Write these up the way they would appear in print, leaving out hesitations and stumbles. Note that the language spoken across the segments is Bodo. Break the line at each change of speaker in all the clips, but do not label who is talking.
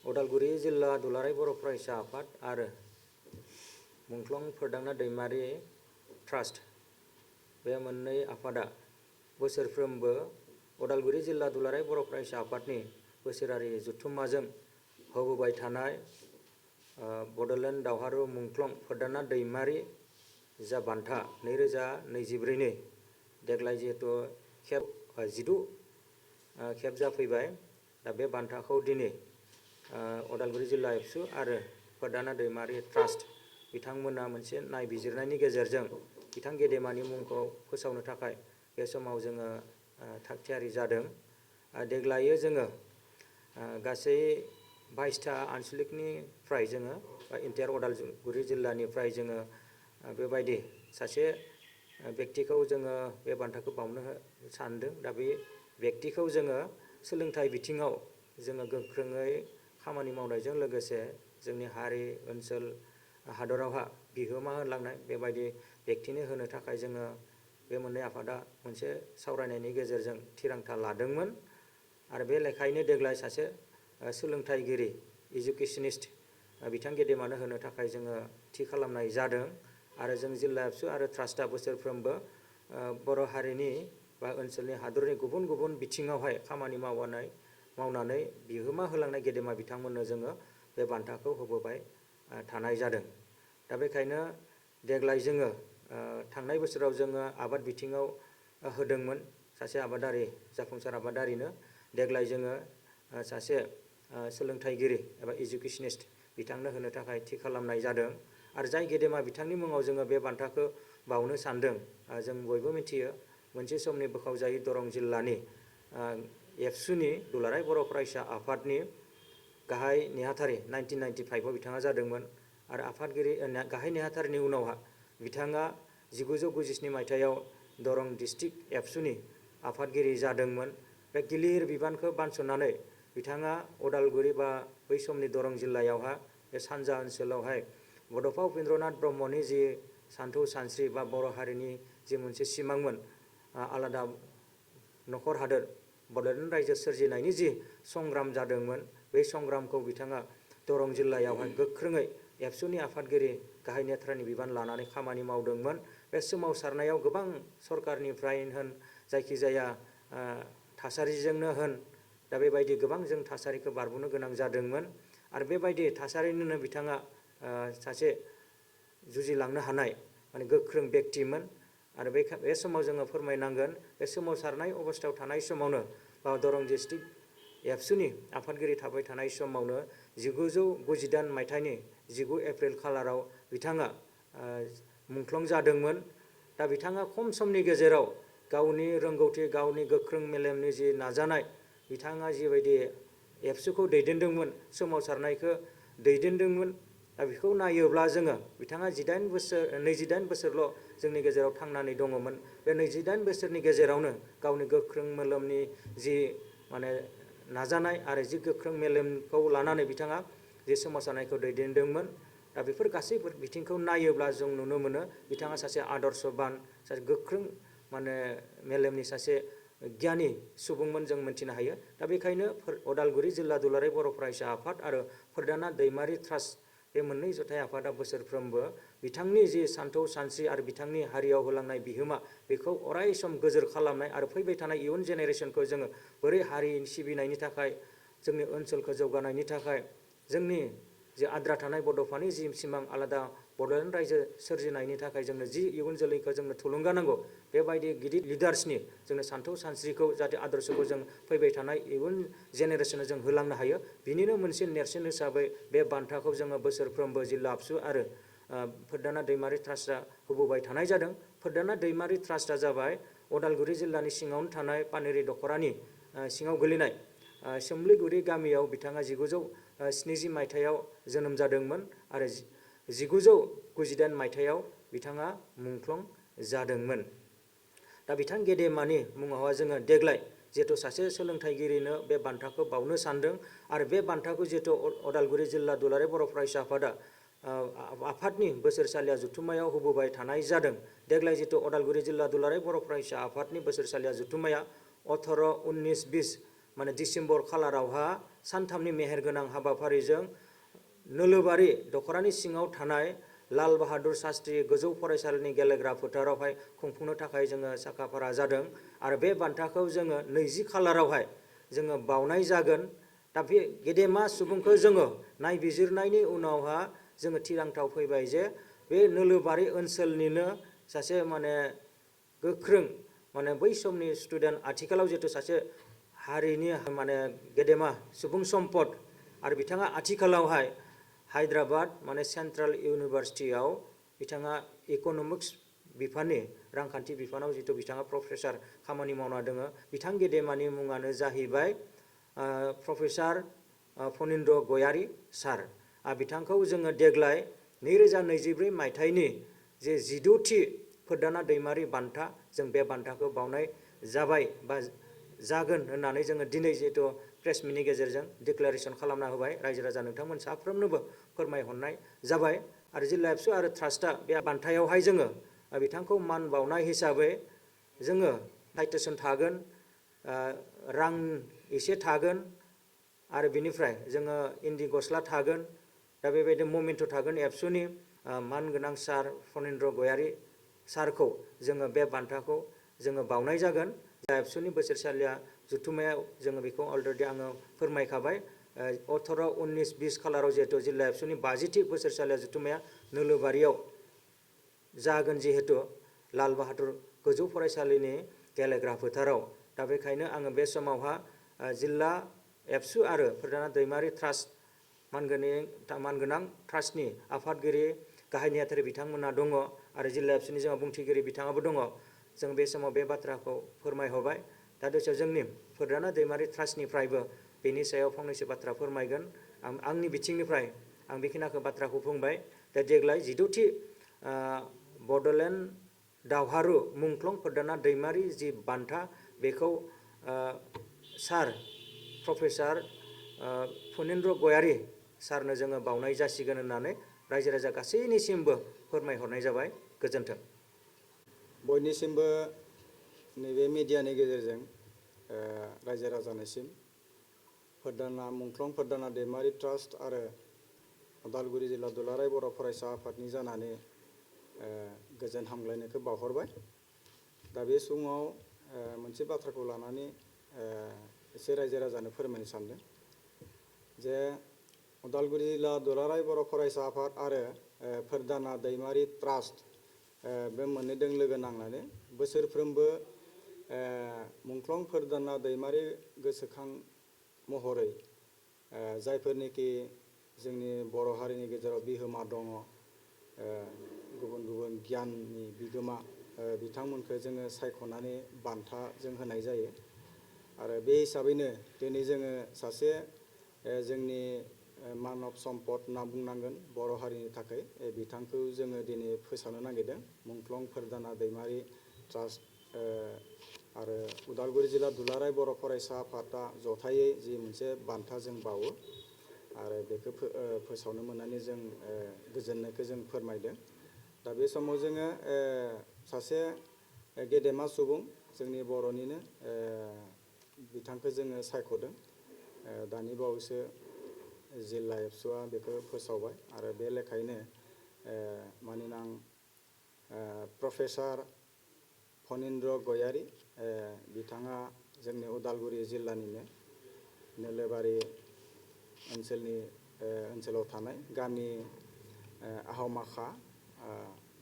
उदालगुरि जिल्ला दुलाराय बर' फरायसा आफाद आरो मुंख्लं फोरदांना दैमारि ट्रास्ट बे मोननै आफादा बोसोरफ्रोमबो उदालगुरि जिल्ला दुलाराय बर' फरायसा आफादनि बोसोरारि जथुम्माजों होबोबाय थानाय बड'लेण्ड दावहारु मुंख्लं फोरदांना दैमारि जा बान्था 2024 देग्लाय जिहेतु खेब 12 खेब जाफैबाय दा बे बान्थाखौ दिनै उदालगुरि जिल्ला एबसु आरो फोरदांना दैमारि ट्रास्ट बिथांमोना मोनसे नायबिजिरनायनि गेजेरजों बिथां गेदेमानि मुंखौ फोसावनो थाखाय बे समाव जोङो थागथियारि जादों। देग्लायो जोङो गासै 22टा आनसलिकनिफ्राय जोङो इन्टार उदालगुरि जिल्लानिफ्राय जोङो बेबायदि सासे व्यक्तिखौ जोङो बे बान्थाखौ बावनो सानदों। दा बे व्यक्तिखौ जोङो सोलोंथाइ बिथिङाव जोङो गोख्रोङै खामानि मावनायजों लोगोसे जोंनि हारि ओनसोल हादरावहा बिहोमा होलांनाय बेबायदि व्यक्तिनो होनो थाखाय जोङो बे मोननै आफादा मोनसे सावरायनायनि गेजेरजों थिरांथा लादोंमोन आरो बे लेखायैनो देग्लाय सासे सोलोंथाइगिरि इडुकेसनिस्ट बिथां गेदेमानो होनो थाखाय जोङो थि खालामनाय जादों आरो जों जिल्ला एबसु आरो ट्रास्टआ बोसोरफ्रोमबो बर' हारिनि बा ओनसोलनि हादरनि गुबुन गुबुन बिथिङावहाय खामानि मावनानै बिहोमा होलांनाय गेदेमा बिथांमोननो जोङो बे बान्थाखौ होबोबाय थानाय जादों। दा बेखायनो देग्लाय जोङो थांनाय बोसोराव जोङो आबाद बिथिङाव होदोंमोन सासे आबादारि जाफुंसार आबादारिनो। देग्लाय जोङो सासे सोलोंथाइगिरि एबा इडुकेसनिस्ट बिथांनो होनो थाखाय थि खालामनाय जादों आरो जाय गेदेमा बिथांनि मुङाव जोङो बे बान्थाखौ बावनो सानदों जों बयबो मिथियो मोनसे समनि बोखावजायै दरं जिल्लानि एबसुनि दुलाराय बर' फरायसा आफादनि गाहाय नेहाथारि 1995आव बिथाङा जादोंमोन आरो आफादगिरि गाहाय नेहाथारिनि उनावहा बिथाङा 1997 मायथाइयाव दरं डिस्ट्रिक्ट एबसुनि आफादगिरि जादोंमोन। बे गिलिर बिबानखौ बानस'नानै बिथाङा उदालगुरि बा बै समनि दरं जिल्लायावहा बे सानजा ओनसोलावहाय बड'फा उपेन्द्रनाथ ब्रह्मनि जि सानथौ सानस्रि बा बर' हारिनि जि मोनसे सिमांमोन आलादा नखर हादोर बड'लेण्ड रायजो सोरजिनायनि जि संग्राम जादोंमोन बै संग्रामखौ बिथाङा दरं जिल्लायावहाय गोख्रोङै एबसुनि आफादगिरि गाहाय नेथ्रानि बिबान लानानै खामानि मावदोंमोन। बे सोमावसारनायाव गोबां सरकारनिफ्राय होन जायखिजाया थासारिजोंनो होन दा बेबायदि गोबां जों थासारिखौ बारबोनो गोनां जादोंमोन आरो बेबायदि थासारिनिनो बिथाङा सासे जुजिलांनो हानाय माने गोख्रों व्यक्तिमोन आरो बे समाव जोङो फोरमायनांगोन बे सोमावसारनाय अबस्थायाव थानाय समावनो दरं डिस्ट्रिक्ट एबसुनि आफादगिरि थाबाय थानाय समावनो 1998 मायथाइनि 19 एप्रिल खालाराव बिथाङा मुंख्लं जादोंमोन। दा बिथाङा खम समनि गेजेराव गावनि रोंगौथि गावनि गोख्रों मेलेमनि जि नाजानाय बिथाङा जिबायदि एबसुखौ दैदेनदोंमोन सोमावसारनायखौ दैदेनदोंमोन दा बेखौ नायोब्ला जोङो बिथाङा 28 बोसोरल' जोंनि गेजेराव थांनानै दङमोन। बे 28 बोसोरनि गेजेरावनो गावनि गोख्रों मेलेमनि जि माने नाजानाय आरो जि गोख्रों मेलेमखौ लानानै बिथाङा जि सोमावसारनायखौ दैदेनदोंमोन दा बेफोर गासै बिथिंखौ नायोब्ला जों नुनो मोनो बिथाङा सासे आदर्शबान सासे गोख्रों माने मेलेमनि सासे गियानि सुबुंमोन जों मिथिनो हायो। दा बेखायनो उदालगुरि जिल्ला दुलाराय बर' फरायसा आफाद आरो फोरदांना दैमारि ट्रास्ट बे मोननै जथाय आफादा बोसोरफ्रोमबो बिथांनि जि सानथौ सानस्रि आरो बिथांनि हारियाव होलांनाय बिहोमा बेखौ अराय सम गोजोर खालामनाय आरो फैबाय थानाय इयुन जेनेरेसनखौ जोङो बोरै हारि सिबिनायनि थाखाय जोंनि ओनसोलखौ जौगानायनि थाखाय जोंनि जे आद्रा थानाय बड'फानि जि सिमां आलादा बड'लेण्ड रायजो सोरजिनायनि थाखाय जोंनो जि इयुन जोलैखौ जोंनो थुलुंगा नांगौ बेबायदि गिदिर लिडार्सनि जोंनो सानथौ सानस्रिखौ जाहाथे आदर्शखौ जों फैबाय थानाय इयुन जेनेरेसननो जों होलांनो हायो बिनिनो मोनसे नेरसोन हिसाबै बे बान्थाखौ जोङो बोसोरफ्रोमबो जिल्ला एबसु आरो फोरदांना दैमारि ट्रास्टआ होबोबाय थानाय जादों। फोरदांना दैमारि ट्रास्टआ जाबाय उदालगुरि जिल्लानि सिङावनो थानाय पानेरि दख'रानि सिङाव गोलैनाय सोमलिगुरि गामियाव बिथाङा 1970 मायथाइयाव जोनोम जादोंमोन आरो 1998 मायथाइयाव बिथाङा मुंख्लं जादोंमोन। दा बिथां गेदेमानि मुङावहाय जोङो देग्लाय जिहेतु सासे सोलोंथाइगिरिनो बे बान्थाखौ बावनो सानदों आरो बे बान्थाखौ जिहेतु उदालगुरि जिल्ला दुलाराय बर' फरायसा आफादा आफादनि बोसोरसालिया जथुम्मायाव होबोबाय थानाय जादों। देग्लाय जिहेतु उदालगुरि जिल्ला दुलाराय बर' फरायसा आफादनि बोसोरसालिया जथुम्माया 18, 19, 20 माने डिसेम्बर खालारावहा सानथामनि मेहेरगोनां हाबाफारिजों नोलोबारि दख'रानि सिङाव थानाय लाल बाहादुर शास्त्री गोजौ फरायसालिनि गेलेग्रा फोथारावहाय खुंफुंनो थाखाय जोङो साखाफारा जादों आरो बे बान्थाखौ जोङो 20 खालारावहाय जोङो बावनाय जागोन। दा बे गेदेमा सुबुंखौ जोङो नायबिजिरनायनि उनावहा जोङो थिरांथाव फैबाय जे बे नोलोबारि ओनसोलनिनो सासे गोख्रों बै समनि स्टुडेन्ट आथिखालाव जिहेतु सासे हारिनि गेदेमा सुबुं सम्पद आरो बिथाङा आथिखालावहाय हायद्राबाद सेन्ट्रेल इउनिभार्सिटियाव बिथाङा इक'नमिक्स बिफाननि रांखान्थि बिफानाव जितु बिथाङा प्रफेसार खामानि मावना दङ। बिथां गेदेमानि मुङानो जाहैबाय प्रफेसार फनिन्द्र गयारी सार। बिथांखौ जोङो देग्लाय 2024 मायथाइनि जे 12थि फोरदाना दैमारि बान्था जों बे बान्थाखौ बावनाय जाबाय बा जागोन होननानै जोङो दिनै जिहेतु प्रेस मिटनि गेजेरजों डिक्लारेसन खालामना होबाय। रायजो राजा नोंथांमोन साफ्रोमनोबो फोरमायहरनाय जाबाय आरो जिल्ला एबसु आरो ट्रास्टआ बे बान्थायावहाय जोङो बिथांखौ मान बावनाय हिसाबै जोङो साइटेसन थागोन, रां एसे थागोन आरो बिनिफ्राय जोङो इन्दि गस्ला थागोन। दा बेबायदि ममेन्ट' थागोन एबसुनि मानगोनां सार फनिन्द्र गयारी सारखौ जोङो बे बान्थाखौ जोङो बावनाय जागोन। एबसुनि बोसोरसालिया जथुम्मायाव जोङो बेखौ अलरेडि आङो फोरमायखाबाय। 18, 19, 20 खालाराव जिहेतु जिल्ला एबसुनि 50थि बोसोरसालिया जथुम्माया नोलोबारियाव जागोन जिहेतु लाल बाहादुर गोजौ फरायसालिनि गेलेग्रा फोथाराव। दा बेखायनो आङो बे समावहा जिल्ला एबसु आरो फोरदाना दैमारि ट्रास्ट मानगोनां ट्रास्टनि आफादगिरि गाहाय नेहाथारि बिथांमोना दङ आरो जिल्ला एबसुनि जोंहा बुंथिगिरि बिथाङाबो दङ। जों बे समाव बे बाथ्राखौ फोरमायहरबाय। दा दसे जोंनि फोरदाना दैमारि ट्रास्टनिफ्रायबो बेनि सायाव फंनैसो बाथ्रा फोरमायगोन। आंनि बिथिंनिफ्राय आं बेखिनिखौ बाथ्राखौ बुंबाय। दा देग्लाय 16थि बड'लेण्ड दावहारु मुंख्लं फोरदाना दैमारि जि बान्था बेखौ सार प्रफेसार फनिन्द्र गयारी सारनो जोङो बावनाय जासिगोन होननानै रायजो राजा गासैनिसिमबो फोरमायहरनाय जाबाय। गोजोन्थों।
बयनिसिमबो नैबे मिडियानि गेजेरजों रायजो राजानिसिम मुंख्लं फोरदाना दैमारि ट्रास्ट आरो उदालगुरि जिल्ला दुलाराय बर' फरायसा आफादनि जानानै गोजोन हामग्लायनायखौ बावहरबाय। दा बे समाव मोनसे बाथ्राखौ लानानै एसे रायजो राजानो फोरमायनो सानदों जे उदालगुरि जिल्ला दुलाराय बर' फरायसा आफाद आरो फोरदाना दैमारि ट्रास्ट बे मोननैजों लोगो नांनानै बोसोरफ्रोमबो मुंख्लं फोरदाना दैमारि गोसोखां महरै जायफोरनिखि जोंनि बर' हारिनि गेजेराव बिहोमा दङ, गुबुन गुबुन गियाननि बिगोमा बिथांमोनखौ जोङो सायख'नानै बान्था जों होनाय जायो। आरो बे हिसाबैनो दिनै जोङो सासे जोंनि मानब सम्पद होनना बुंनांगोन बर' हारिनि थाखाय बिथांखौ जोङो दिनै फोसावनो नागिरदों। मुंख्लं फोरदाना दैमारि ट्रास्ट आरो उदालगुरि जिल्ला दुलाराय बर' फरायसा आफादा जथायै जि मोनसे बान्था जों बावो आरो बेखौ फोसावनो मोननानै जों गोजोननायखौ जों फोरमायदों। दा बे समाव जोङो सासे गेदेमा सुबुं जोंनि बर'निनो बिथांखौ जोङो सायख'दों। दानि बावैसो जिल्ला एबसुआ बेखौ फोसावबाय आरो बे लेखायैनो मानगोनां प्रफेसार फनिन्द्र गयारी बिथाङा जोंनि उदालगुरि जिल्लानिनो नोलोबारि ओनसोलाव थानाय गामि आहमाखा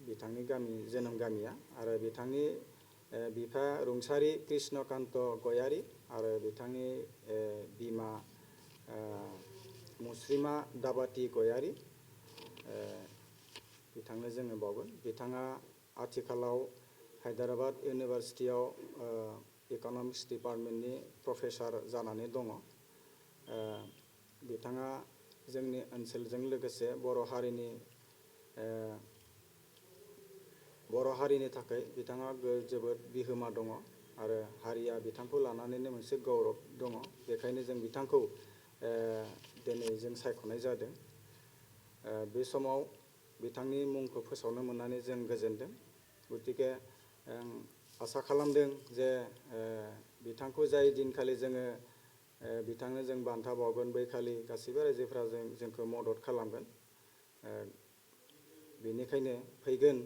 बिथांनि जोनोम गामिया आरो बिथांनि बिफा रुंसारि कृष्णकान्त गयारी आरो बिथांनि बिमा मुस्रिमा दाबाति गयारी बिथांनो जोङो बावगोन। बिथाङा आथिखालाव हायद्राबाद इउनिभार्सिटियाव इक'नमिक्स डिपार्टमेन्टनि प्रफेसार जानानै दङ। बिथाङा जोंनि ओनसोलजों लोगोसे बर' हारिनि थाखाय बिथाङा जोबोद बिहोमा दङ आरो हारिया बिथांखौ लानानैनो मोनसे गौरब दङ। बेखायनो जों बिथांखौ दिनै जों सायख'नाय जादों। बे समाव बिथांनि मुंखौ फोसावनो मोननानै जों गोजोनदों। गतिके आं आसा खालामदों जे बिथांखौ जाय दिनखालि जोङो बिथांनो जों बान्था बावगोन। बै खालि गासैबो रायजोफोरा जोंखौ मदद खालामगोन। बेनिखायनो फैगोन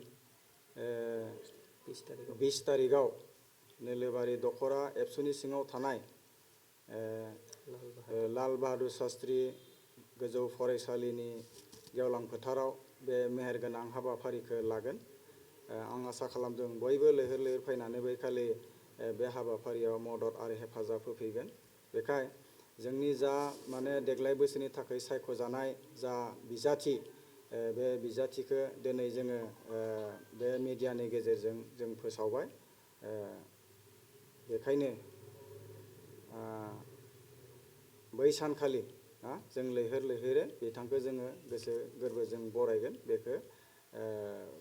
20 तारिखआव नोलोबारि दखरा एबसुनि सिङाव थानाय लाल बाहादुर शास्त्री गोजौ फरायसालिनि गेवलां फोथाराव बे मेहेरगोनां हाबाफारिखौ लागोन। आं आसा खालामदों बयबो लैहोर लैहोर फैनानै बै खालि बे हाबाफारियाव मदद आरो हेफाजाब होफैगोन। बेखाय जोंनि जा माने देग्लाय बोसोरनि थाखाय सायख'जानाय जा बिजाथि, बे बिजाथिखौ दिनै जोङो बे मिडियानि गेजेरजों जों फोसावबाय। बेखायनो बै सानखालि जों लैहोर लैहोरै बिथांखौ जोङो गोसो गोरबोजों बरायगोन। बेखौ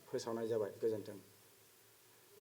फोसावनाय जाबाय। गोजोन्थों।